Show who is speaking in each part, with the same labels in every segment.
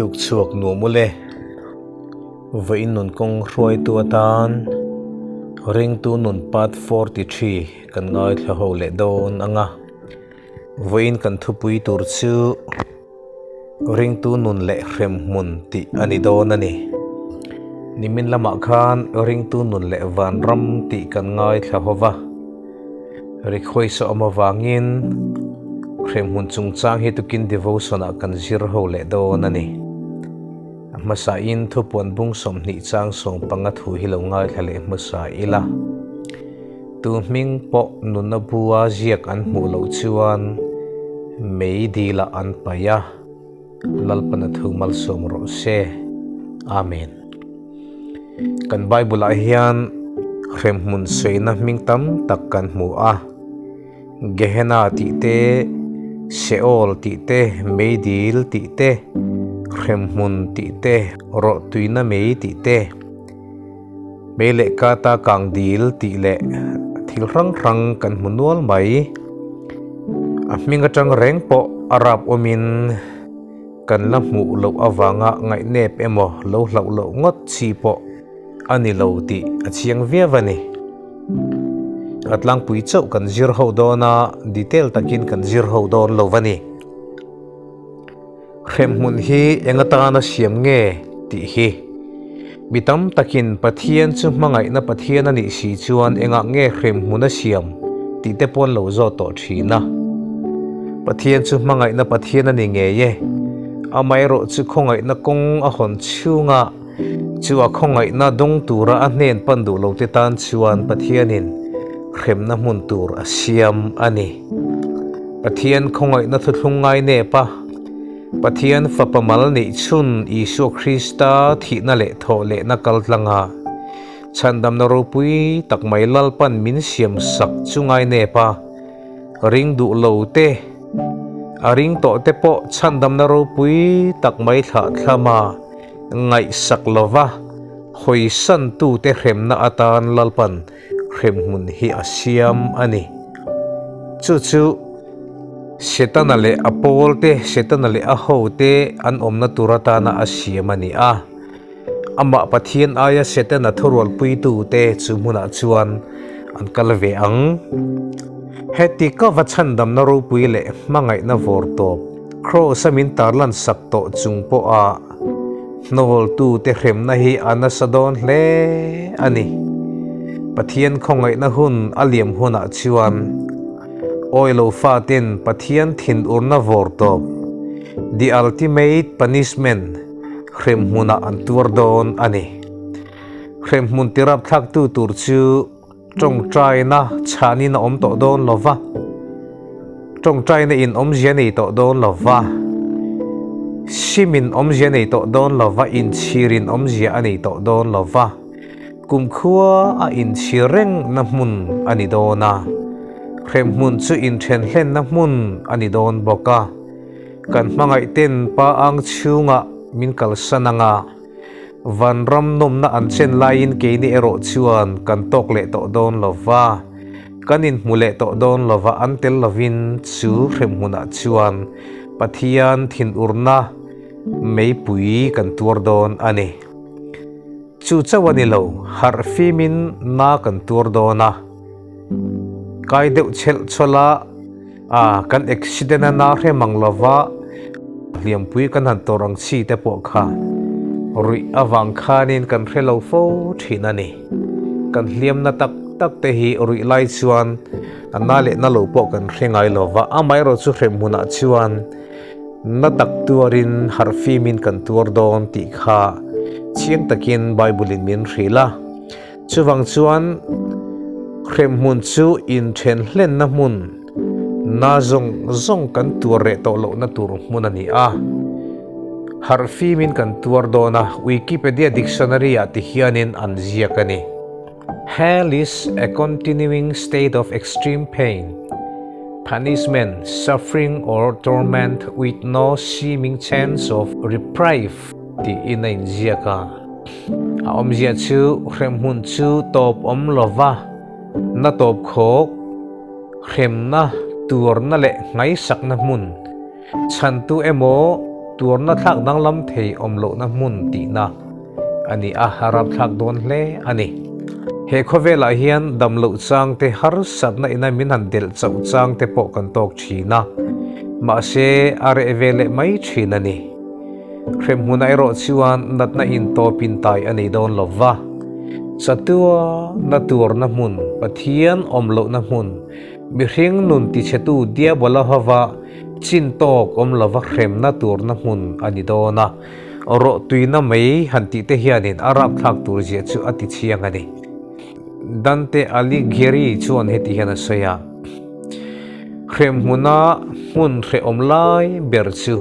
Speaker 1: Tuk chhuak nuam ule. Vawiin nun kawng hruaitu atan Ringtu nun part 43 kan ngaithla ho leh dawn ang a. Vawiin kan thupui tur chu Ringtu nun leh hremhmun tih a ni dawn a ni. Nimin lamah khan Ringtu nun leh vanram tih kan ngaithla ho va. Request a awm avangin hremhmun chungchang hi tukin devotion ah kan zir ho leh dawn a ni. A hmasain thupuan bung 20 chang 15 thu hi lo ngaithla leh hmasa ila. Tu hming pawh nunna bua ziak an hmuh loh chuan mei dilah an paih a, Lalpana thu malsawm rawh se. Amen. Kan Bible ah hian hremhmun sawiina hming tam tak kan hmu a, Gehenna tih te, Sheol tih te, meidil tih te, hremhmun tih te, rawhtuina mei tih te, mei leh kata kang dil tih leh thil hrang hrang kan hmu nual mai. A hming atang reng pawh a rap awmin kan la hmuh loh avanga ngaihnep emaw lo hlauh loh ngawt chi pawh a ni lo tih a chiang viau a ni. A tlangpui chauh kan zir ho dawn a, detail takin kan zir ho dawn lo a ni. Hremhmun hi eng atana siam nge tih hi mi tam takin Pathian chu hmangaihna Pathian a nih si chuan engah nge hremhmun a siam tih te pawh an lo zawt tawh thin a. Pathian chu hmangaihna Pathian a ni ngei e. Amaherawh chu khawngaihna kawng a hawn chhunga chu a khawngaihna dawng tura a hnen pan duh lo te tan chuan Pathianin hremna hmun tur a siam a ni. Pathian khawngaihna thuthlung ngai nep a, Pathian Fapa mal neih chhun Isua Krista thihna leh thawh lehna kal tlanga chhandamna ropui tak mai Lalpan min siam sak chu ngai nep a, ring duh lo te, a ring tawh te pawh chhandamna ropui tak mai thlah thlama ngaihsak lova hawisantute hremna atan Lalpan hremhmun hi a siam a ni. Chu chu Setana leh a pawl te, Setana leh a ho te an awmna tur atana a siam a ni a. Amah Pathian aia Setana thurualpuitu te chu hmunah chuan an kal ve ang. Heti ka va chhandamna ropui leh hmangaihna vawr tawp Kraws a min tarlan sak tawh chung pawha Hnawltute hremna hi a nasa dawn hle a ni. Pathian khawngaihna hun a liam hunah chuan Awilo faten Pathian thinurna vawr tawp, the ultimate punishment, hrem hmunah an tuar dawn a ni. Hrem hmun tirapthlaktu tur chu Tawngtaina chhanin a awm tawh dawn lo va, tawngtaina in awmzia nei tawh dawn lo va, simin awmzia nei tawh dawn lo va, inchhirin awmzia a nei tawh dawn lo va, kumkhua a inchhir rengna hmun a ni dawn a, hremhmun chu inthenhlenna hmun a ni dawn bawk a, kan hmangaihten pa ang chhungah min kalsan anga. Vanram nawmna an chen laiin keini erawh chuan kan tawk leh tawh dawn lo va, kan inhmu leh tawh dawn lo va, an tel lovin chu hremhmunah chuan Pathian thinurna meipui kan tuar dawn a ni. Chu chauh a ni lo, harh fimin na kan tuar dawn a, kai deuh chhelh chhawlh a, a kan accident a na hre mang lova hliampui kan han tawrh ang chi te pawh kha ruih avang khanin kan hre lo fo thin a ni. Kan hliamna tak tak te hi ruih lai chuan a na leh na lo pawh kan hre ngai lova, amaherawh chu hrem hmunah chuan na tak tuarin harh fimin kan tuar dawn tih kha chiang takin Bible in min hrilh a. Chuvang chuan hremhmun chu inthen hlenna hmun na zawng zawng kan tuar reh tawh lohna tur hmun a ni a. Harh fimin kan tuar dawn a, Wikipedia dictionary ah ti hianin an ziak a ni. Hell is a continuing state of extreme pain, punishment, suffering or torment with no seeming chance of reprieve tiin a inziak a. A awmzia chu hremhmun chu tawp awm lova na tawp khawk, hremna, tuarna leh nghaisakna hmun, chhantu emaw tuarna thlak danglam thei awm lohna hmun tihna a ni a, a rapthlak dawn hle a ni. He khawvelah hian dam loh chang te, harsatna ina min han delh chauh chang te pawh kan tawk thin a, mahse a reh ve leh mai thin a ni. Hremhmunah erawh chuan natna intawp intai a nei dawn lo va, chatua na tuarna hmun, Pathian awm lohna hmun, mihring nun tichhetu Diabola hova chin tawk awm lova hremna turna hmun a ni dawn a, rawhtuina mai han tih te hianin a rapthlak tur zia chu a tichiang a ni. Dante Alighieri chuan heti hian a sawi a, Hremhmuna hmun hrehawm lai ber chu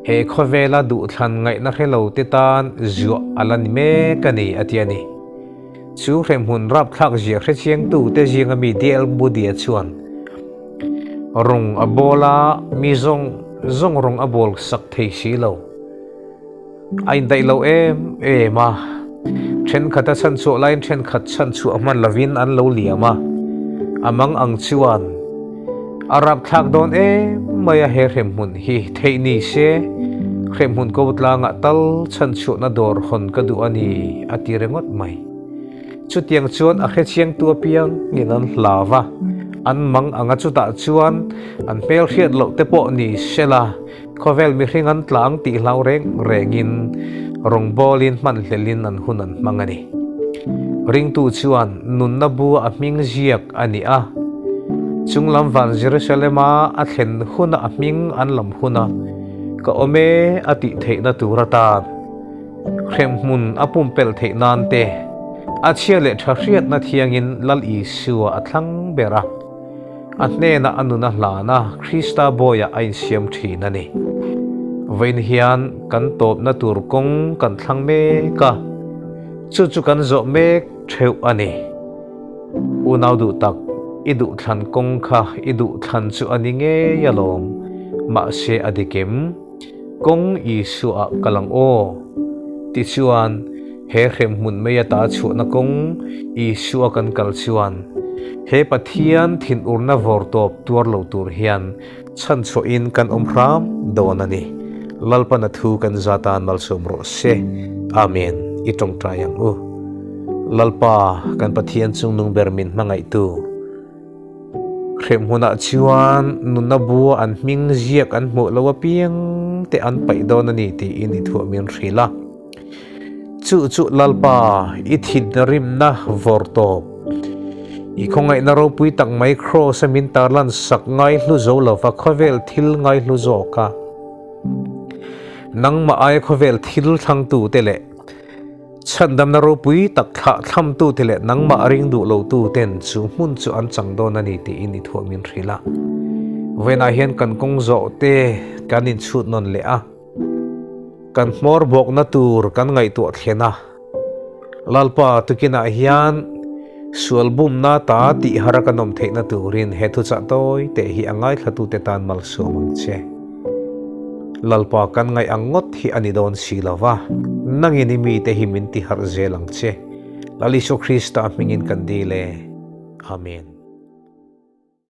Speaker 1: he khawvela duhthlan ngaihna hre lo te tan zuah a la ni mek a ni, a ti a ni. Chu hremhmun rapthlak zia hrechiangtu te zinga mi DL Moody-a chuan, Rawng a bawl a, mi zawng zawng rawng a bawl sak thei si lo. A indaih lo em em a, thenkhat a chhanchhuah laiin thenkhat chhanchhuah hman lovin an lo liam a, a mang ang chuan a rapthlak dawn em mai a he hremhmun hi theih ni se hremhmun ko tlangah tal chhanchhuahna dawr hawn ka duh a ni a ti ringawt mai. Chutiang chuan a hrechiangtu apiang in an hlau a, an mang ang a chutah chuan an hmelhriat loh te pawh ni sela Khawvel mihring an tlang tih hlau reng rengin rawngbawlin hmanhlelin an hun an hmang a ni. Ringtu chuan nunna bua a hming ziak a ni a, chunglam van Jerusalema a thlen huna a hming an lam huna ka awm e a tih theihna tur atan hremhmun a pumpelh theih nan te a chhia leh tha hriatna thiangin Lal Isua a thlang ber a. A hnenah a nun a hlan a, Krista bawiah a insiam thin a ni. Vawiin hian kan tawpna tur kawng kan thlang mek a, chu chu kan zawh mek theuh a ni. Unau duh tak, i duhthlan kawng kha i duhthlan chu a ni ngei alawm, mahse a dik em? Kawng Isua ah kal ang aw. Tichuan, he hremhmun mai ata chhuahna kawng Isua kan kal chuan, he Pathian thinurna vawrtawp tuar lo tur hian chhanchhuahin kan awm hram dawn a ni. Lalpan a thu kan zat a malsawm rawh se. Amen. I tawngtai ang u. Lalpa, kan Pathian chungnung ber min hmangaihtu. Hremhmunah chuan nunna bua an hming ziak an hmuh lo apiang te an paih dawn a ni tiin i thuah min hrilh a. Chu chu Lalpa, i thinrimna vawr tawp. I khawngaihna ropui tak mai Kraws a min tarlan sak ngai hlu zo lova khawvel thil ngai hlu zawk a. Nangmah aia khawvel thil thlangtute leh Chhandamna ropui tak thlah thlamtute leh nangmah ring duh lotuten chu hmun chu an chang dawn a ni tiin i thuah min hrilh a. Vawiinah hian kan kawng zawh te kan inchhut nawn leh a, kan hmawr bawkna tur kan ngaihtuah thlen a. Lalpa tukinah hian sual bumna ta tih har a kan awm theihna turin he thuchah tawi teh hi a ngaithlatute tan malsawm ang che. Lalpa kan ngaih ang ngawt hi a ni dawn si lo va, nangin i mite hi min ti harh zel ang che. Lal Isua Krista hmingin kan dil e. Amen.